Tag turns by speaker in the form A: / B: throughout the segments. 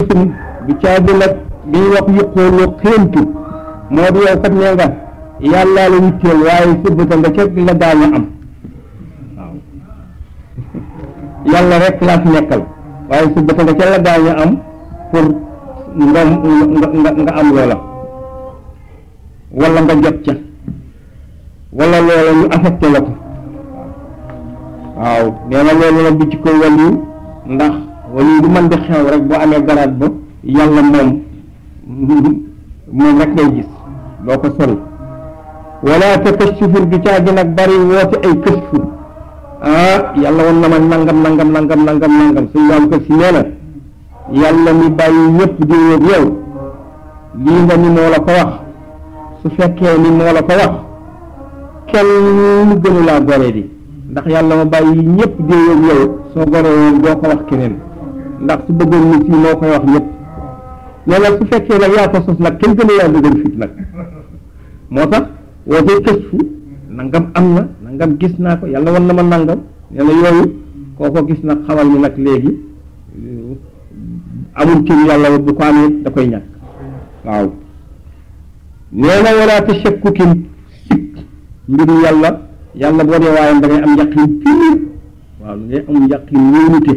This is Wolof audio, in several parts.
A: bi caagi nag bi ñu wax yuqoolu xéentu moo di yow kat nee nga yàllaa la witteel waaye sëbbata nga ca la daañu am waaw yàlla rek laa fi nekkal waaye sëbbata nga ca la daañu am pour nga am loola wala nga jot ca wala loola ñu affecté la ko waaw nee na loolu nag bu ci ko waliyu ndax waliyu du mën di xew rek boo amee garaat ba yàlla moom rek ngay gis doo ko sori wala te kashfur bi caa gi nag bari woote ay kashfu yàlla woon na ma nangam suñu wàllu ko si nee na yàlla mi bàyyi ñëpp di wéeg yow lii nga ni moo la ko wax su fekkee ni moo la ko wax kenn gënu laa gore di ndax yàlla ma bàyyi ñëpp di wéeg yow soo gore woon doo ko wax keneen ndax su bëggoon ni fii moo koy wax ñëpp nee na su fekkee nag yaa ko sos nag kenn gënu yaa dëgër fit nag moo tax wootee këstu nangam am na nangam gis naa ko yàlla wan na ma nangam nee na yooyu koo ko gis nag xamal ni nag léegi amul ci yàlla bu ko amee da koy ñàkk waaw nee na wala te shakkukin sikk mbiru yàlla boo dee waaye da ngay am yaqin piir waaw da ngay am yaqin wóolute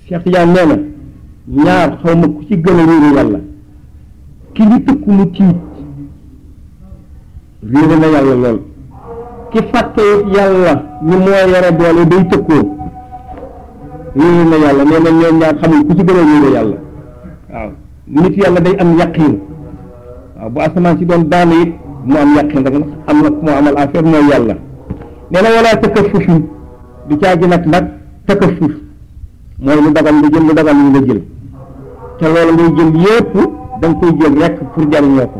A: Cheikh Tidiane nee na ñaar xaw ma ku ci gën a wéeru yàlla ki ñu tëkku mu tiit réere na yàlla lool ki fàtte yàlla ni moo yore doole day tëkkoo réere na yàlla nee na ñoom ñaar xamul ku ci gën a wéeru yàlla waaw nit yàlla day am yaqin waaw bu asamaan si doon daanu it mu am yaqin rek am na ku moo amal affaire mooy yàlla nee na wala takaffufi du caagi nag takaffuf mooy lu dagal nga jël lu dagal ñu nga jël te loolu ngay jël yépp da nga koy jël rek pour jariñoo ko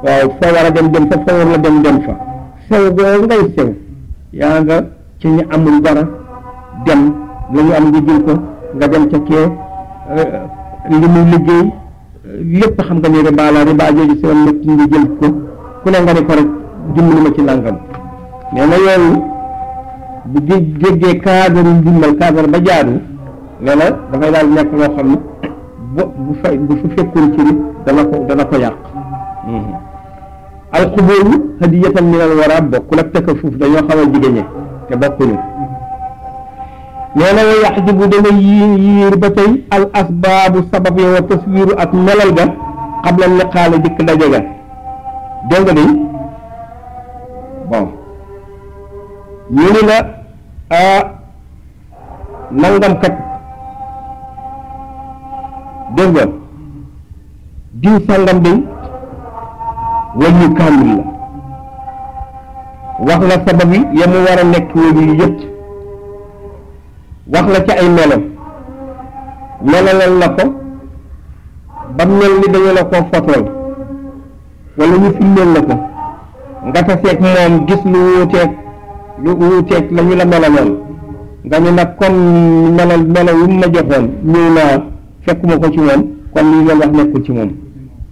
A: waaw foo war a dem fa foo war la dem fa sew boo ngay sew yaa nga ci ñu amul dara dem la ñu am nga jël ko nga dem ca kee li muy liggéey lépp xam nga ni riba jooju seen nit nga jël ko ku ne nga ne ko rek dimbali ma ci nangam nee na yooyu bu géggee cadre ndimbal cadre ba jaadu nee na dafay daal nekk loo xam ne bu fu fekkul ci nit dana ko yàq alxubóoru hadiyatan min al wara bokkul ak takafuf dañoo xaw a jigéñe te bokkuñu nee na wa yaxjibu dana yiir ba tey al asbaabu sabab yo wa taswiru ak melal ga xabla liqaale dikk daje ga dégg nga day bon ñu ni la nangam kat dégg nga diw sàngam day waliyu kaamil la wax la sabab yi ya mu war a nekk waliyu yëpp wax la ci ay melo melalal la ko ba mel ni dañu la ko fotool wala ñu filmeel la ko nga taseeg moom gis lu wuuteeg la ñu la melaloon nga ñu nag comme melo yu mu ma joxoon ñëw naa fekkuma ko ci moom kon li ngeen wax nekkul ci moom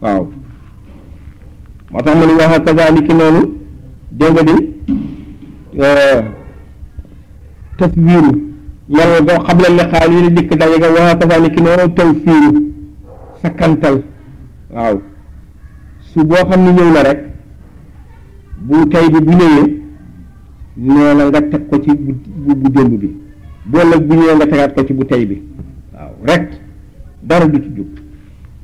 A: waaw moo tax ma ni wax kazaalika noonu dégg nga di taswiiru yàlla boo xam la xaal yi dikk daje nga wax kazaalika noonu tawfiiru sakkantal waaw su boo xam ni ñëw na rek bu tey bi bu ñëwee nee na nga teg ko ci bu démb bi bool nag bu ñëwee nga tegaat ko ci bu tey bi waaw rek dara du ci jóg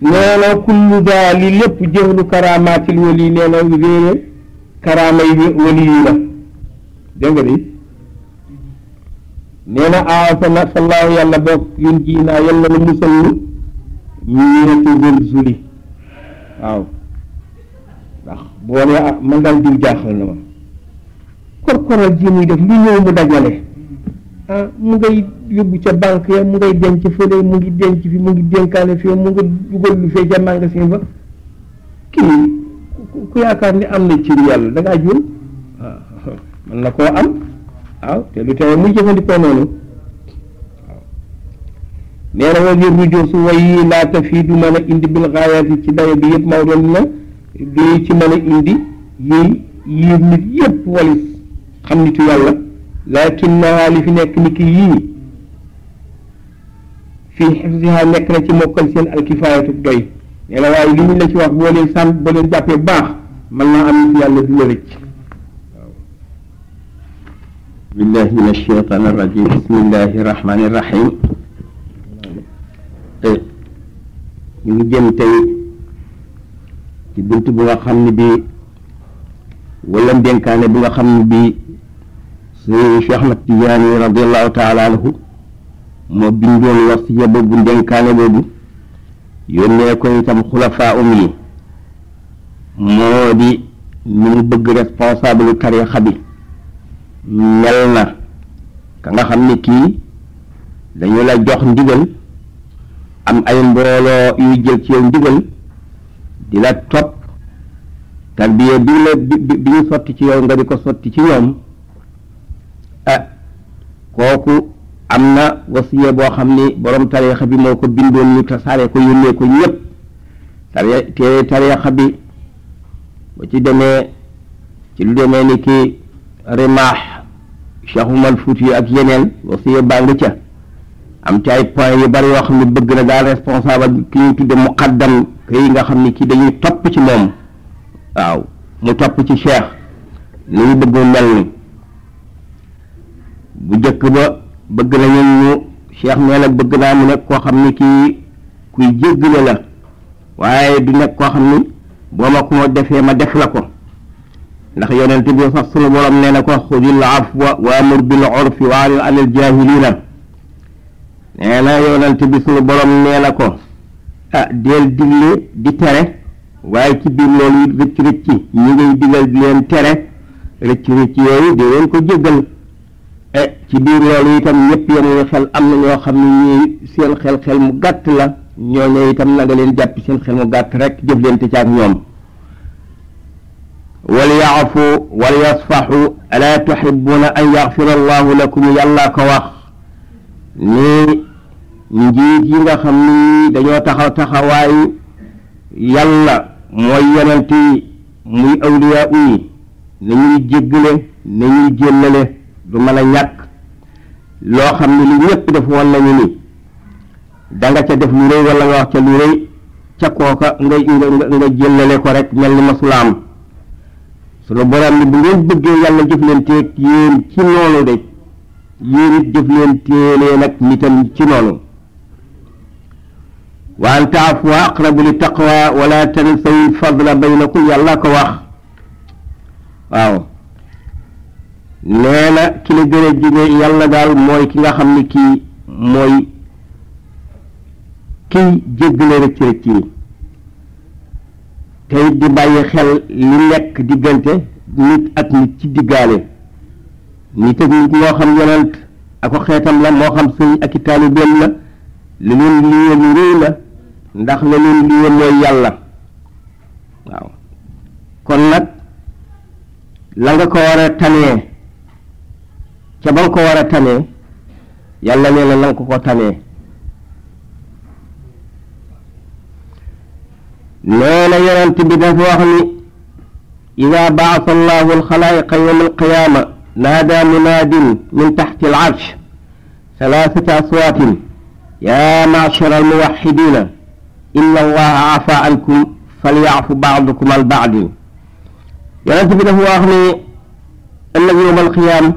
A: nee na kullu daa li lépp jëxlu karaamaatil wali nee na réere karaama yi wali yi la dégg nga di nee na aasana sallaahu yàlla boog yun ji naa yàlla na musal ñu ñeenti wël zuli waaw ndax boo nee man daal diw jaaxal na ma korkoral ji muy def lu ñëw mu dajale mu ngay yóbbu ca banque ya mu ngay denc fële mu ngi denc fi mu ngi dénkaane fi mu ngi dugal lu fee ca magasin ba kii ku yaakaar ni am na ci yàlla da ngaa juum waaw mën na koo am waaw te lu tewee muy jëfandikoo noonu waaw nee na wa ngir rujoo su way yi laata fii du mën a indi bil xaayaati ci dayo bi yëpp maw doon na di ci mën a indi yiir nit yëpp walis xam nitu yàlla lakin naa li fi nekk ni ki yii fii xifsiha nekk na ci mokkal seen alkifaayatu doy nee na waaye li ñu la ci wax boo leen sàmm boo leen jàppee baax mën naa am yàlla du la rëcc waaw billahi min alcheytan arrajim bismillahi irrahmani irrahim ñu ngi jëm tey ci bunt bu nga xam ne bi wala ndénkaane bu nga xam ne bi Sëriñ Cheikh Ahmad Tijaani radiallahu taala anhu moo bindoon wasiya boobu ndénkaane boobu yónnee ko itam xulafaa yi moo di ni mu bëgg responsable tarixa bi mel na ka nga xam ni kii dañu la jox ndigal am ay mbooloo yuy jël ci yow ndigal di la topp tarbiya bi ñu sotti ci yow nga di ko sotti ci ñoom kooku am na wasiya boo xam ni borom tarixa bi moo ko bindoon ñu tasaare ko yónnee ko ñëpp te tarixa bi ba ci demee ci lu demee ni ki rimaax Cheikh Umar Fuuti ak yeneen wasiya baa ngi ca am ci ay point yu bari yoo xam ne bëgg na daal responsable ki ñuy tudde muqaddam yi nga xam ni kii dañuy topp ci moom waaw mu topp ci cheikh li ñu bëgg mel ni bu jëkk ba bëgg na ñu cheikh nee na bëgg naa mu nekk koo xam ni kii kuy jéggale la waaye du nekk koo xam ni boo ma ko defee ma def la ko ndax yonent bi sax sunu borom nee na ko xudil afwa wa amur bil urfi wa arid anil jahilina nee na yonent bi sunu borom nee na ko deel digle di tere waaye ci biir loolu rëcc rëcc ñi ngay digal di leen tere rëcc rëcc yooyu di leen ko jéggal ci biir loolu itam ñëpp yemuñu xel am na ñoo xam ne ñii seen xel mu gàtt la ñooñu itam na nga leen jàpp seen xel mu gàtt rek jëflante ci ak ñoom wal yaafu wal yasfaxu alaa tuhibuuna an yaxfira allahu lakum yàllaa ko wax ni njiit yi nga xam ni dañoo taxawaayu yàlla mooy yonent yi muy awliyaa yi nañuy jéggale nañuy jéllale du mën a ñàkk loo xam ne li ñëpp def woon nañu ni danga ca def lu rëy wala nga wax ca lu rëy ca kooka nga jéllale ko rek mel ni masulaam sunu borom ni bu ngeen bëggee yàlla jëflanteeg yéen ci noonu de yéen it jëflantee nag nitam ci noonu wa an taafu aqrabu li taqwa wala tansaw lfadla baynakum yàlla ko wax waaw nee na ki la gën a jige yàlla daal mooy ki nga xam ni kii mooy kiy jéggale rëcc rëcc yi te it di bàyyi xel li nekk diggante nit ak nit ci diggaale nit ak nit moo xam yonent ak ko xeetam la moo xam sëñ ak i taalibeem la li leen lii lu réy la ndax la leen lii mooy yàlla waaw kon nag la nga ko war a tanee ca ba nga ko war a tanee yàlla nee na nga ko tanee nee na yonent bi dafa wax ni ida baasa allahu alxalaayiqa yowma alqiyaama naada munaadin min taxti alarsh salaasata aswaatin yaa macshara almuwaxidina inna allaha afa ankum falyaafu baadukum an baadin yonent bi dafa wax ni ëllëg yowma alqiyaama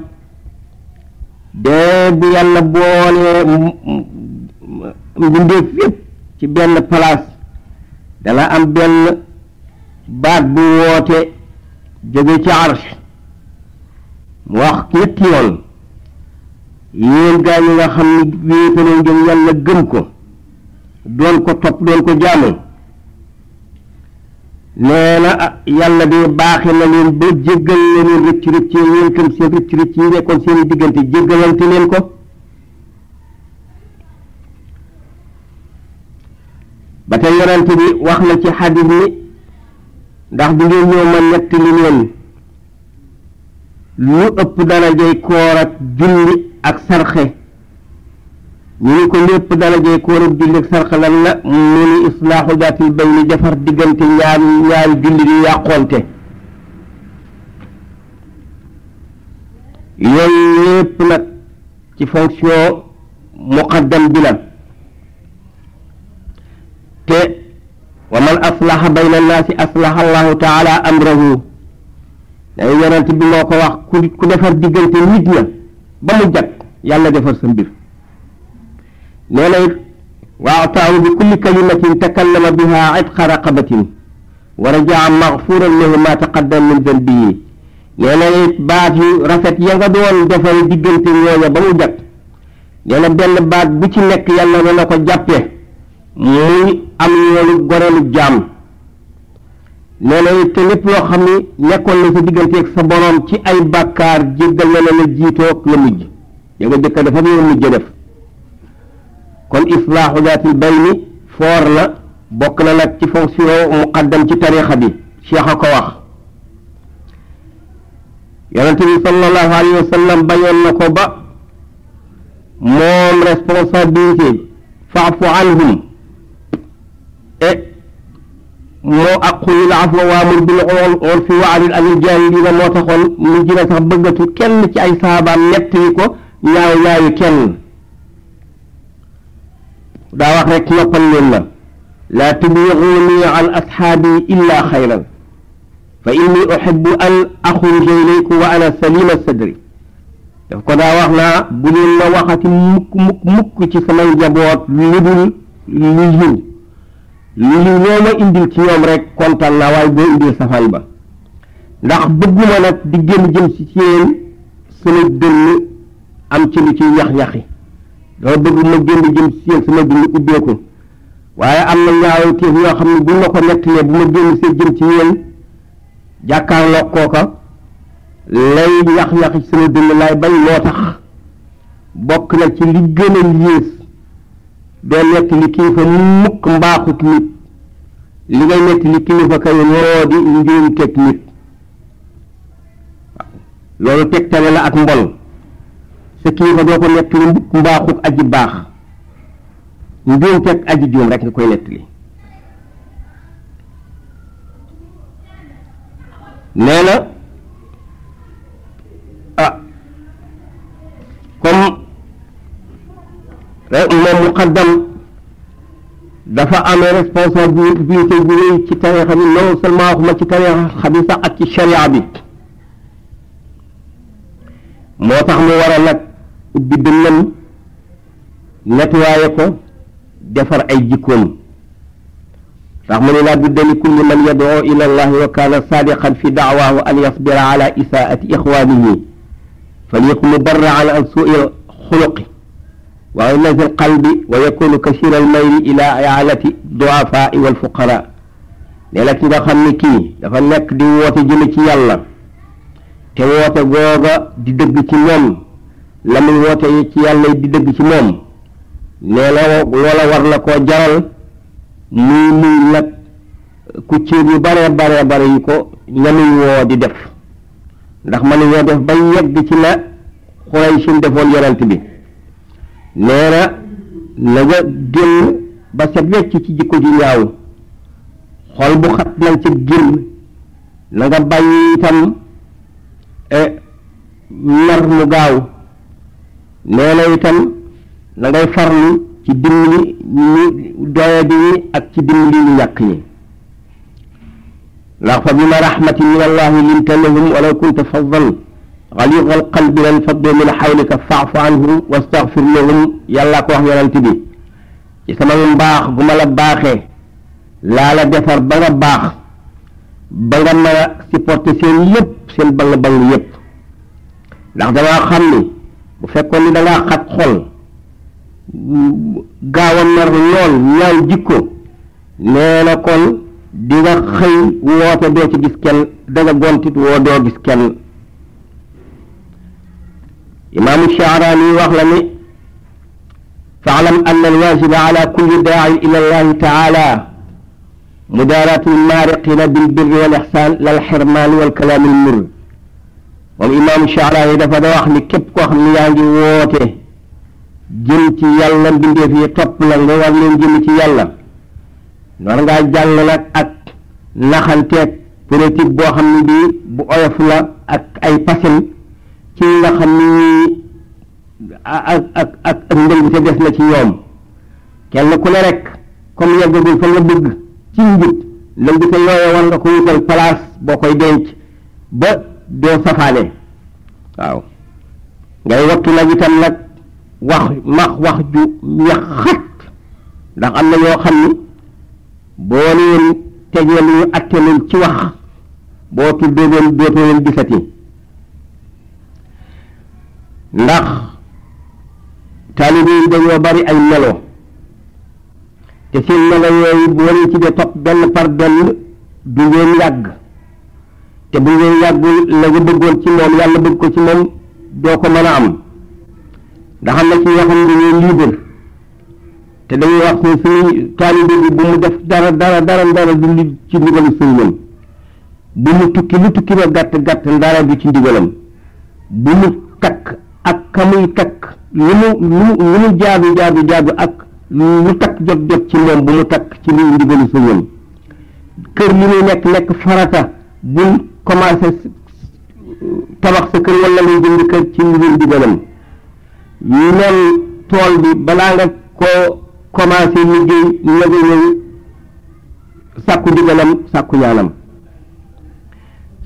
A: dee bu yàlla boole mbindeef yépp ci benn place dana am benn baat bu woote jóge ci arsh mu wax ñetti yoon yéen gaa ñi nga xam ni wéetaloo ngeen yàlla gëm ko doon ko topp doon ko jaamu nee na yàlla de baaxe na leen ba jéggal leen rëcc rëcc yéen tam seen rëcc rëcc yi nekkoon seen diggante jéggalante leen ko ba tey yonent bi wax na ci xadis ni ndax du ngeen ñëw ma nettali leen lu ëpp darajay koor ak julli ak sarxe ñu ni ko lépp darajay koor ak julli ak sarxe lan la mu ni islaaxu daatil bayni defar diggante ñaari julli yu yàqoonte yooyu lépp nag ci fonction muqaddam bi la man aslaha bayna annaasi aslaha allahu taala amrahu day yonent bi moo ko wax ku defar diggante nit ña ba mu jag yàlla defar sa mbir nee na it wa ataahu bi kulli kalimatin takallama biha itqa raqabatin wa rajaa magfuran lahu ma taqaddama min danbihi nee na it baat yu rafet ya nga doon defar diggante ñooña ba mu jag nee na benn baat bu ci nekk yàlla dana ko jàppe muy am yoolu goreelu jaam nee na it te lépp loo xam ni nekkoon na sa digganteeg sa borom ci ay bàkkaar jéggal na la jiitoog la mujj ya nga jëkk dafa yow mujj def kon islaaxu daatil bayni foor la bokk na nag ci fonction muqaddam ci tarixa bi cheikh a ko wax yonent bi sallallahu alayhi wa sallam bañoon na ko ba moom responsabilité faafu anhum moo aqulil afwa waamur bil urfi wa'rid anil jaahiliina moo taxoon mu jina sax bëggatu kenn ci ay saabaam nettali ko ñaayu kenn daa wax rek noppal leen ma laa tublighuni an ashaabi illa xayran fa inni uhibbu an axruja ilaykum wa ana salima sadri daf ko daa wax naa bu leen ma waxati mukk ci samay njaboot lu dul lu yiw loo ma indil ci ñoom rek kontaan naa waaye boo indil safaan ba ndax bëgguma nag di génn jëm si ci yéen sama dënn am ci lu ci yax-yaxi dama bëgg ma génn jëm si yéen sama dënn ubbeeku waaye am na ñaaw téef yoo xam ne buñ ma ko nettalee bu ma génn see jëm ci yéen jàkkaarloo kooka lay yax-yaxi ci sama dënn laay bañ moo tax bokk na ci li gën a yées doo nekk li kilifa mukk mbaaxut nit li ngay nekk li kilifa kay moo di njuumteeg nit loolu tegtale la ak mbon sa kilifa doo ko nekk li mukk mbaaxut aji baax njuumteeg aji juum rek nga koy nekk li nee na comme moom muqaddam dafa amee responsabilité bu rëy ci tarixa bi non seulement waxuma ci tarixa bi sax ak ci sharia bi moo tax mu war a nag ubbi dënnam nettoyé ko defar ay jikkoom tax mu ne laa budda li kulli man yad'u ila allahi wa kaana sadiqan fi da'waahu an yasbira ala isaa'ati ixwaanihi falyakun mubarra'an an suu'i xuluqi wa ilati alqalbi wa yakunu kasira almayli ila i'anati du'afaa'i wal fuqaraa nee na ki nga xam ne kii dafa nekk di woote jëme ci yàlla te woote googa di dëgg ci moom la muy woote ci yàlla di dëgg ci moom nee na loola war na koo jaral muy nag ku céer yu bare yu ko ñamuy woo di def ndax mënuñoo def ba yegg ci la Quraysh defoon yonent bi nee na na nga génn ba set wecc ci jikko ju ñaaw xol bu xat nañ ca génn na nga bàyyi itam mer mu gaaw nee na itam na ngay farlu ci dimbali ñi doyadi ñi ak ci dimbali ñu ñàkk ñi ndax fa bima rahmatin min allahi linta lahum walaw kunta faddan غليظ القلب لانفضوا من حولك فاعف عنهم واستغفر لهم yàlla ko wax yonent bi ci sama mbaax gu ma la baaxee laa la defar ba nga baax ba nga mën a supporter seen yëpp seen bang yëpp ndax dangaa xam ni bu fekkoon ni dangaa xat xol gaaw a mer lool ñaaw jikko nee na kon di nga xëy woote doo ci gis kenn da nga gontit woo doo gis kenn إمام الشعراني وغلمي فاعلم أن الواجب على كل داع إلى الله تعالى مداراة المارقين بالبر والإحسان لا الحرمان والكلام المر والإمام الشعراني دفع دواخني كيب كوخني يانجي ووته جمتي يالا بندي في طب لنغا ورلين جمتي يالا نورنغا جالنا أك نخانتك politique boo xam ne bii bu oyof la ak ay passion ci nga xam ni ak ndëng te des na ci ñoom kenn ku ne rek comme yeggagul fa nga bëgg ci njub lëng te yooye war nga ko wutal place boo koy denc ba doo safaane waaw ngay wattu nag itam nag wax ju yaxat ndax am na ñoo xam ni boo leen tegee lu ñu atte leen ci wax boo tuddee leen dootoo leen gisati ndax taalibe yi dañoo bari ay melo te seen melo yooyu boo leen ci dee topp benn par benn du ngeen yàgg te bu ngeen yàggul la nga bëggoon ci moom yàlla bëgg ko ci moom doo ko mën a am ndax am na ci ñoo xam ne dañuy libre te dañuy wax ne suñu taalibe bi bu mu def dara du li ci ndigalu sëriñam bu mu tukki lu tukki ba gàtt dara du ci ndigalam bu mu takk ak ka muy takk lu mu jaadu ak lu takk jot ci moom bu mu takk ci lu ndigalu sëriñam kër li muy nekk farata bul commencé tabax sa kër wala ngay jënd kër ci lu ndigalam nen tool bi balaa nga ko commencé liggéey nga ñëw sàkku ndigalam sàkku ñaanam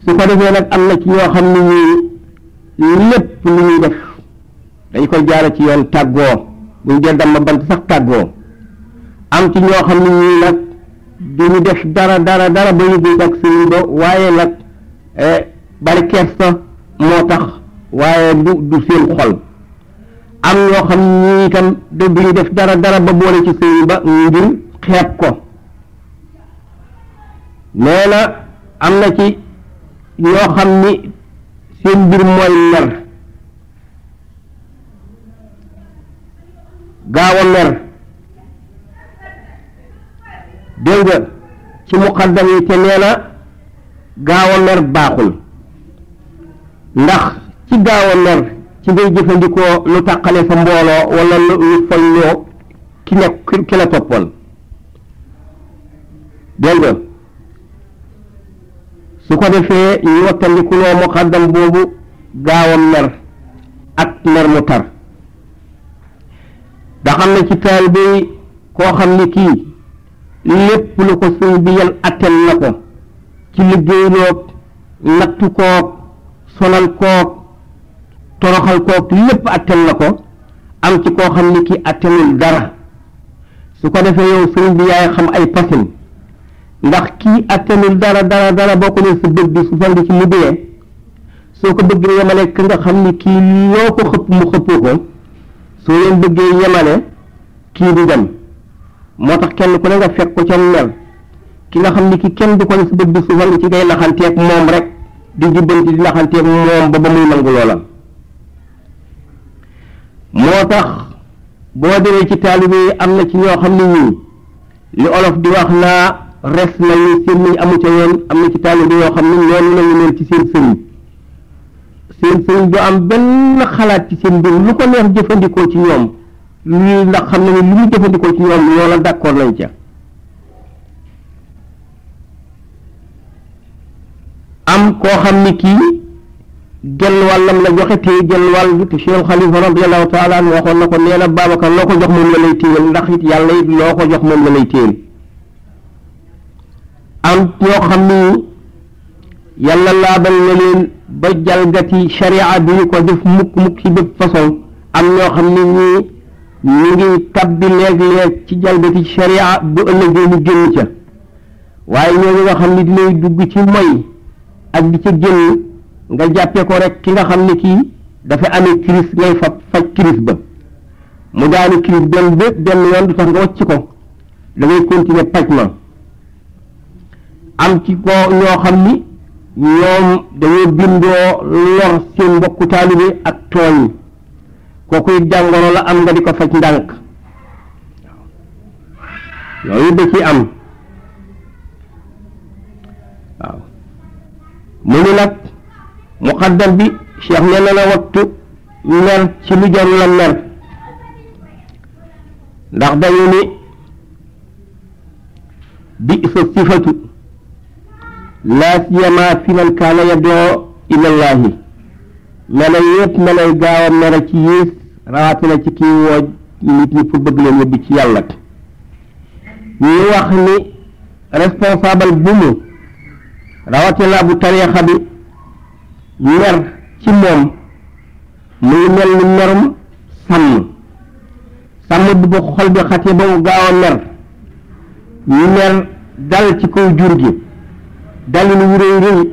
A: su ko defee nag am na ci ñoo xam ne ñii lépp lu ñuy def dañ koy jaare ci yoon tàggoo buñ dee dama bant sax tàggoo am ci ñoo xam ne ñii nag duñu def dara ba yëgul ak sëriñ ba waaye nag bari kersa moo tax waaye du seen xol am ñoo xam ni itam duñu def dara ba boole ci sëriñ ba ngir xeeb ko nee na am na ci ñoo xam ni seen mbir mooy mer gaaw a mer dégg nga ci muqaddam yi te nee na gaaw a mer baaxul ndax ci gaaw a mer ci ngay jëfandikoo lu tàqale sa mbooloo wala lu folloo ki la toppoon dégg nga su ko defee ñu wattandikuloo muqaddam boobu gaaw a mer ak mer mu tar da xam ne ci taalibe yi koo xam ni kii lépp lu ko sëñ bi yan attel na ko ci liggéeyloog nattu koog sonal koog toroxal koog lépp attel na ko am ci koo xam ni kii attelul dara su ko defee yow sëñ bi yaay xam ay pasin ndax kii attelul dara boo ko ne sa bëgg bi su fandi ci mu dee soo ko bëggee yemale ka nga xam ni kii loo ko xëpp mu xëppoo ko soo leen bëggee yemale kii du dem moo tax kenn ku ne nga fekk ko ca mel ki nga xam ni ki kenn du ko ne sa bëgg bi su fandi ci ngay naxanteeg moom rek di jubbanti di naxanteeg moom ba muy nangu loola moo tax boo demee ci taalibe yi am na ci ñoo xam ne ñii li olof di wax naa res nañu seen nañ amu ca yoon am na ci taalibe yoo xam ne noonu lañu mel ci seen sëriñ du am benn xalaat ci seen mbir lu ko neex jëfandikoo ci ñoom lu ndax xam ne lu mu jëfandikoo ci ñoom loola d'accord nañ ca am koo xam ni kii genn wàllam la joxe te genn wàll bi te Cheikh Khalifa radiyallahu taala anhu waxoon na ko nee na Babacar loo ko jox moom la lay téyel ndax it yàlla it loo ko jox moom la lay téyel am ñoo xam ni yàlla laabal na leen ba jalgati sharia bi ñu ko def mukk ci bépp façon am ñoo xam ni ñu ngi tabbi léeg-léeg ci jalgati sharia bu ëllëgee ñu génn ca waaye ñooñu nga xam ni dinay dugg ci moy ak di ca génn nga jàppee ko rek ki nga xam ne kii dafa amee crise ngay faj crise ba mu daanu crise benn yoon du tax nga wàcc ko da ngay continuer paj ma am ci ko ñoo xam ni ñoom dañoo bindoo lor seen mbokku taalibe ak tooñ kookuy jàngoro la am nga di ko faj ndànk yooyu da ci am waaw mu ni nag muqaddam bi cheikh nee na la wattu mer ci lu jar la mer ndax dañu ni bi sa sifatu laa siyama fi man kaana yadoo ilallahi mela yëpp melay gaaw a mere ci yées rawatina ci kii woo nit ñi pour bëgg leen yóbbu ci yàlla ñu wax ni responsable bu mu rawatina bu tariixa bi mer ci moom muy mel ni merum sàmm bi bu xol bi xatee ba mu gaaw a mer dal ci kaw jur gi dalin wu rëy rëy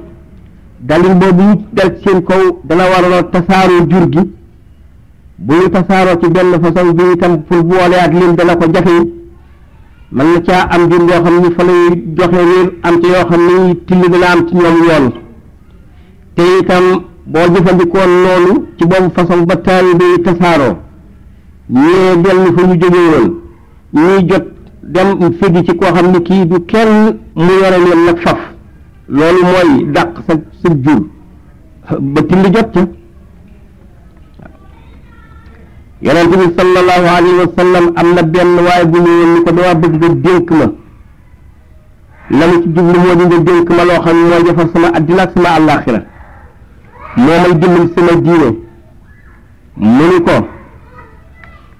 A: dalin boobu ñu dal ci seen kaw dana waraloo tasaaroo jur gi bu ñu tasaaroo ci benn façon bi itam pour boole ak leen dana ko jafe mën na caa am jur yoo xam ni fa lay joxe wér am ci yoo xam ni tilli dana am ci ñoom yoon te itam boo jëfandikoo noonu ci boobu façon ba taalibe yi tasaaroo ñee dellu fa ñu jóge woon ñuy jot dem figi ci koo xam ni kii du kenn mu yore leen nag faf loolu mooy dàq sa jur ba tilli jot ca yonent bi sallallahu alayhi wa sallam am na benn waaye bu ñëwoon ni ko dama bëgg nga dénk ma la mu ci jublu moo di nga dénk ma loo xam ne mooy defar sama addina ak sama àllaaxira moo may dimbali sama diine mu ni ko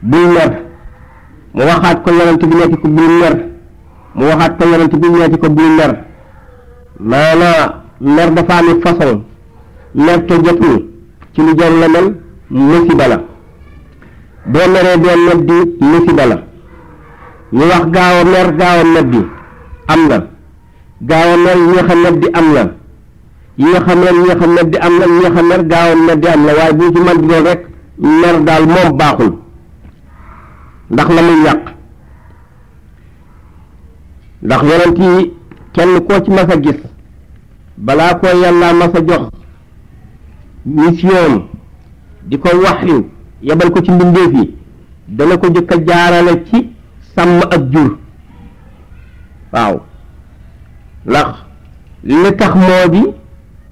A: bul mer mu waxaat ko yonent bi neeti ko bul mer mu waxaat ko yonent bi neeti ko bul mer maanaam mer dafa am façon mer te jotul ci lu jar la mel musiba la boo meree doo meddi musiba la ñu wax gaaw a mer gaaw a meddi am na gaaw a mer yéex a meddi am na yéex a mer yéex a meddi am na yéex a mer gaaw a meddi am na waaye bu ci man di doon rek mer daal moom baaxul ndax la muy yàq ndax yonent yi kenn koo ci mas a gis balaa ko yàlla mas a jox mission di ko waxyu yebal ko ci mbindeef yi dana ko jëkk a jaarale ci sàmm ak jur waaw ndax li tax moo di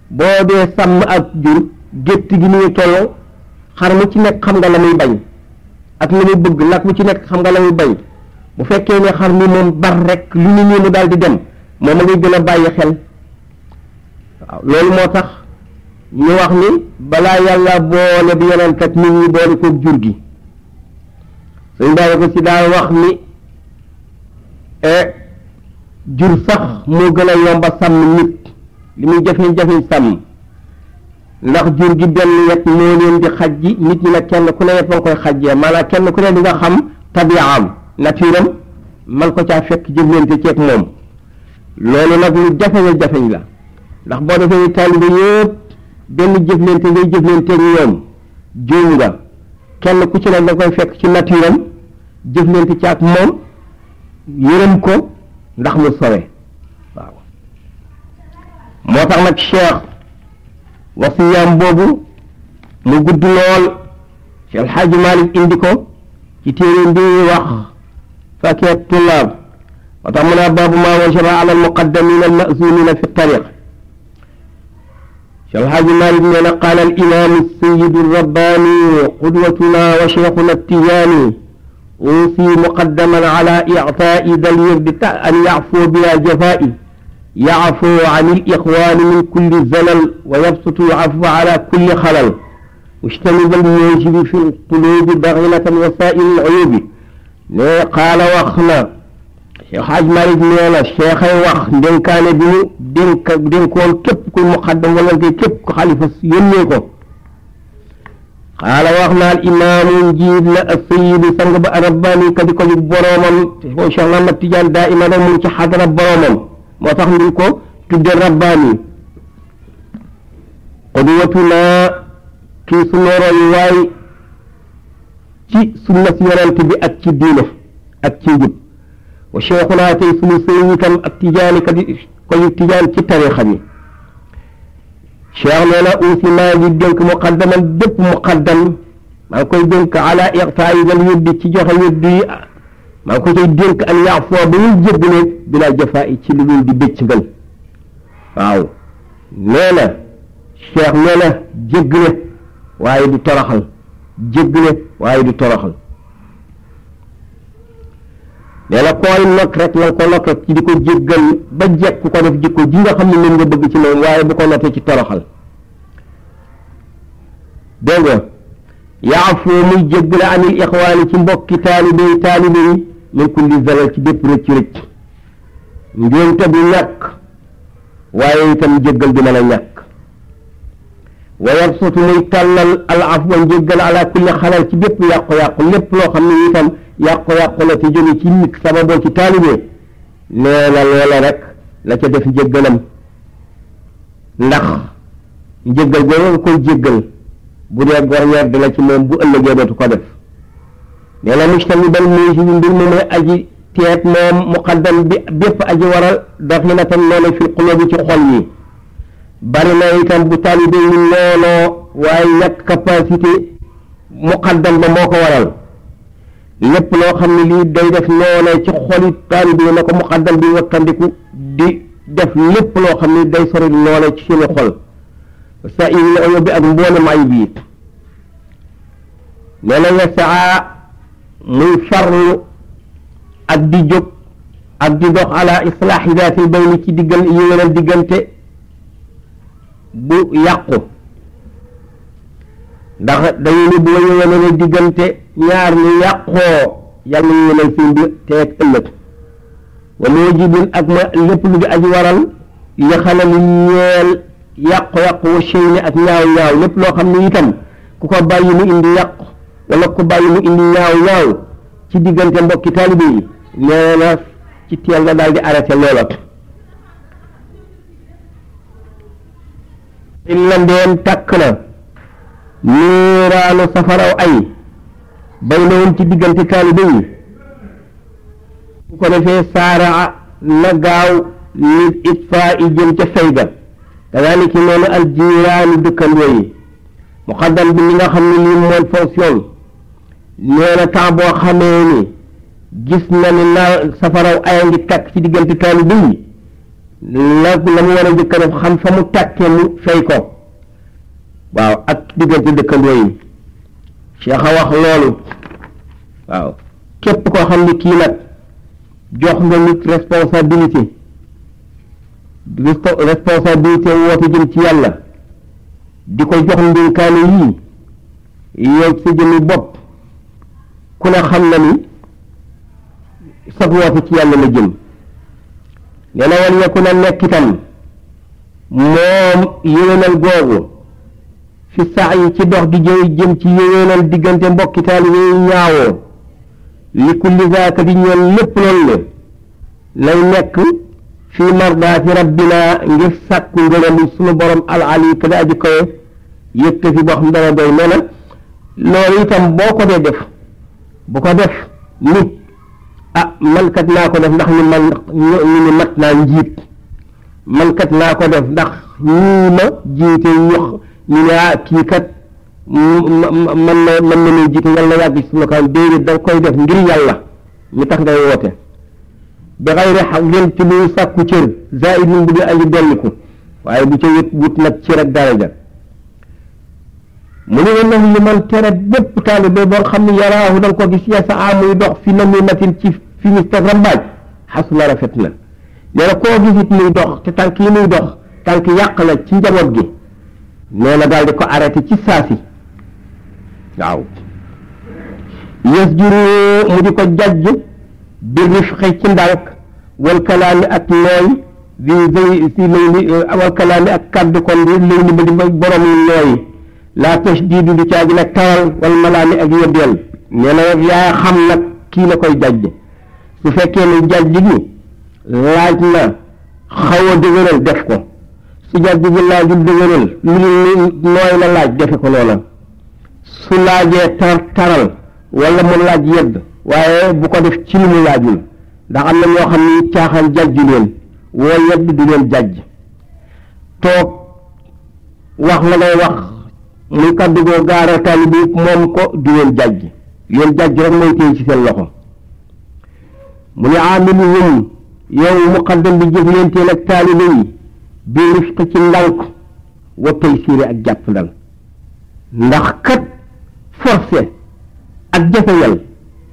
A: boo dee sàmm ak jur gétt gi muy tolloo xar mu ci nekk xam nga la muy bañ ak la muy bëgg nag mu ci nekk xam nga la muy bañ bu fekkee ne xar mi moom bar rek lu ñu ñii mu daal di dem moom a ngi gën a bàyyi xel waaw loolu moo tax ñu wax ni balaa yàlla boole bi yonent ak nit ñi boole ko jur gi suñ bàyyi ko ci daal wax ni jur sax moo gën a yomba sàmm nit li muy jafe-jafe sàmm ndax jur gi benn wet moo leen di xaj ji nit ñi nag kenn ku ne wet ba nga koy xajjee maanaam kenn ku ne di nga xam tabiaam naturam man ko caa fekk jëflante ceeg moom loolu nag lu jafeñ la ndax boo defee taalibe yëpp benn jëflante ngay jëflanteeg ñoom juum nga kenn ku ci nekk da koy fekk ci naturam jëflante ci ak moom yërëm ko ndax mu sowe waaw moo tax nag cheikh wasiyaam boobu mu gudd lool Cheikh El Hadj Malick indi ko ci téere bi wax fakihat tullaab moo tax mu ne baabu maa wajaba ala almuqaddamina almazunina fi tariq Cheikh El Hadj Malick nee na qaala al imam alsayidu alrabbani qudwatuna wa cheikhuna attijaani أوصي مقدما على إعطاء ذا الورد أن يعفو بلا جفاء يعفو عن الإخوان من كل زلل ويبسط العفو على كل خلل واجتنب الموجب في القلوب بغلة وسائل العيوب قال وخنا Cheikh Hadj Malick nee na cheikh ay wax dénkaane bi mu dénkoon képp kuy muqaddam wala ngay képp ku xalifa yónnee ko qaala wax na al imaamu njiit la as-sayyidu sang ba rabbaani ka di ko boroomam Cheikh Ahmad Tidiane daa ima da mu ci xadara boroomam moo tax ñu ko tudde rabbaani qudwatuna kii sunu royuwaay ci sunna si yonent bi ak ci diine ak ci njub wa cheikhuna tey sunu sëriñ itam ak tijaani ka di ko yu tijaan ci tarixa bi cheikh nee na aussi maa ngi dénk muqaddaman bépp muqaddam maa ngi koy dénk ala iqtaayi dal yuddi ci joxe yuddi yi maa ngi ko koy dénk an yaafoo ba muy jéggale bila jafaa ci lu dul di bëccëgal waaw nee na cheikh nee na jéggale waaye du toroxal jéggale waaye du toroxal nee na koy nokk rek la ko nokk ci di ko jéggal ba jekk ko def jikko ji nga xam ne moom nga bëgg ci moom waaye bu ko nottee ci toroxal dégg nga yaafu muy jéggale anil ixwaani ci mbokki taalibe yi min kulli zalal ci bépp rëcc njuumte du ñàkk waaye itam jéggal du mën a ñàkk wa yabsutu muy tàllal al afwa njéggal ala kulli xalal ci bépp yàqu-yàqu lépp loo xam ne itam yàqu-yàqu la te jóge ci nit sababoo ci taalibe nee na loola rek la ca def njéggalam ndax njéggal googu nga koy jéggal bu dee gor ñeer la ci moom bu ëllëgee dootu ko def nee na mujtaniban muy si mbir mu muy aji teet moom muqaddam bi bépp aji waral daxinatan noonu fi qulubi ci xol yi bari na itam bu taalibe yi noonoo waaye ñàkk capacité muqaddam ba moo ko waral lépp loo xam ne lii day def noonee ci xoli taalibe yi na ko muqaddam bi wattandiku di def lépp loo xam ne day sori noonee ci seeni xol sa il bi ak mboolem ay bii nee na yasaa muy farlu ak di jóg ak di dox ala islaahi daatil bayni ci diggal yéwénal diggante bu yàqu ndax dañu ni boo yéwénal diggante ñaar ñu yàqoo yàlla ñu yéwénal seen mbir te ak ëllëg wa mujibin ak ma lépp lu di aji waral li xalali ñeel yàqu-yàqu wa shayni ak ñaaw-ñaaw lépp loo xam ne itam ku ko bàyyi mu indi yàqu wala ku bàyyi mu indi ñaaw-ñaaw ci diggante mbokki taalibe yi nee na ci teel nga daal di arrêté loola illa ndeen tàkk na niiraanu safaraw ay bay na woon ci diggante taalibe yi bu ko defee saaraa na gaaw nit itfaa i jëm ca fayga kadaalika noonu al jiiraani dëkkandoo yi muqaddam bi li nga xam ne lii mooy fonction nee na temps boo xamee ni gis na ni naa safaraw aya ngi tàkk ci diggante taalibe yi la mu war a jëkk a def xam fa mu tàkkee mu fay ko waaw ak diggante dëkkandoo yi Cheikh a wax loolu waaw képp koo xam ni kii nag jox nga nit responsabilité woote jëm ci yàlla di ko jox ndénkaane yii yow sa jëmi bopp ku ne xam na ni sag woote ci yàlla la jëm nee na wal yeku na nekk itam moom yéwénal googu fi sax yi ci dox di jëm ci yéwénal diggante mbokki taalibe yi ñaawoo li kulli zaaka di ñeel lépp loolu lay nekk fi mardaati rabbina ngir sàkku ngërëm sunu borom al-ali ka di aji kawe yëkk fi boo xam dana doy nee na loolu itam boo ko dee def bu ko def ni man kat naa ko def ndax ñu ni mat naa njiit man kat naa ko def ndax ñii ma jiite ñu ne kii kat man na muy jiite yàlla yàgg ci sunu kanam déedéet da nga koy def ngir yàlla ñu tax ngay woote bi xayri xaqin ci luy sàkku cër zaidin bu di aji dolliku waaye bu ca wut nag cër ak daraja mu ne nax li man tere bépp taalibe boo xam ne yaraahu da nga ko gis yasa amuy dox fi na muy matin ci fi ñu teg rambaaj xasuna rafet na nee na koo gisit muy dox te tànk yi muy dox tànk yàq la ci njaboot gi nee na daal di ko arrêté ci saasi waaw yes juru mu di ko jajj bi rifqi ci ndànk wal kalaami ak nooy bi si lay ni wal kalaami ak kàddu kon bi lay ni ba di borom yi nooy la tashdiidu du caagi nag taral wal malaami ak yëddeel nee na yaa xam nag kii la koy jajj su fekkee ne jajj gi laaj na xaw a dëgëral def ko su jajj gi laajul dëgëral lu nooy la laaj defe ko loola su laajee taral wala mu laaj yedd waaye bu ko def ci lu mu laajul ndax am na ñoo xam ni caaxaan jajju leen woo yedd du leen jajj toog wax la ngay wax muy kàddu goo gaara taalibe bi moom ko du leen jajj rek mooy téye ci seen loxo mu ne aamiluhum yow muqaddam bi jëflanteel ak taalibe yi bi rifq ci ndànk wa taysiiri ak jàppandal ndax kat forcé ak jafeyal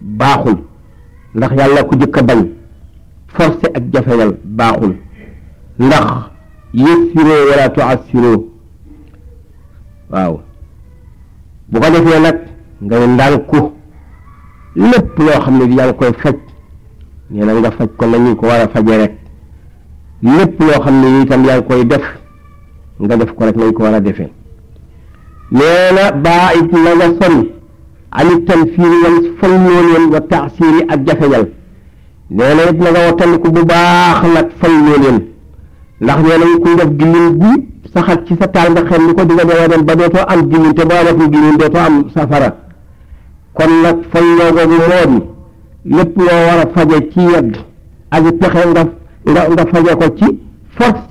A: baaxul ndax yàlla ko jëkk a bañ forcé ak jafeyal baaxul ndax yassiroo wala tuassiroo waaw bu ko defee nag ngay ndànku lépp loo xam ne yaa ngi koy faj nee na nga faj ko nañu ko war a faje rek lépp loo xam ne itam yaa ngi koy def nga def ko rek nañ ko war a defee nee na baa it na nga sori ani tanfiiri wal fay leen wa taasiiri ak jafeñal nee na it na nga wattandiku bu baax nag fay leen ndax nee nañ kuy def gillin bi saxat ci sa taal nga xel ni ko di nga dee dem ba dootoo am gillin te boo amatul gillin dootoo am safara kon nag fay ñoo googu moo di lépp loo war a faje ci yedd ak pexe nga faje ko ci force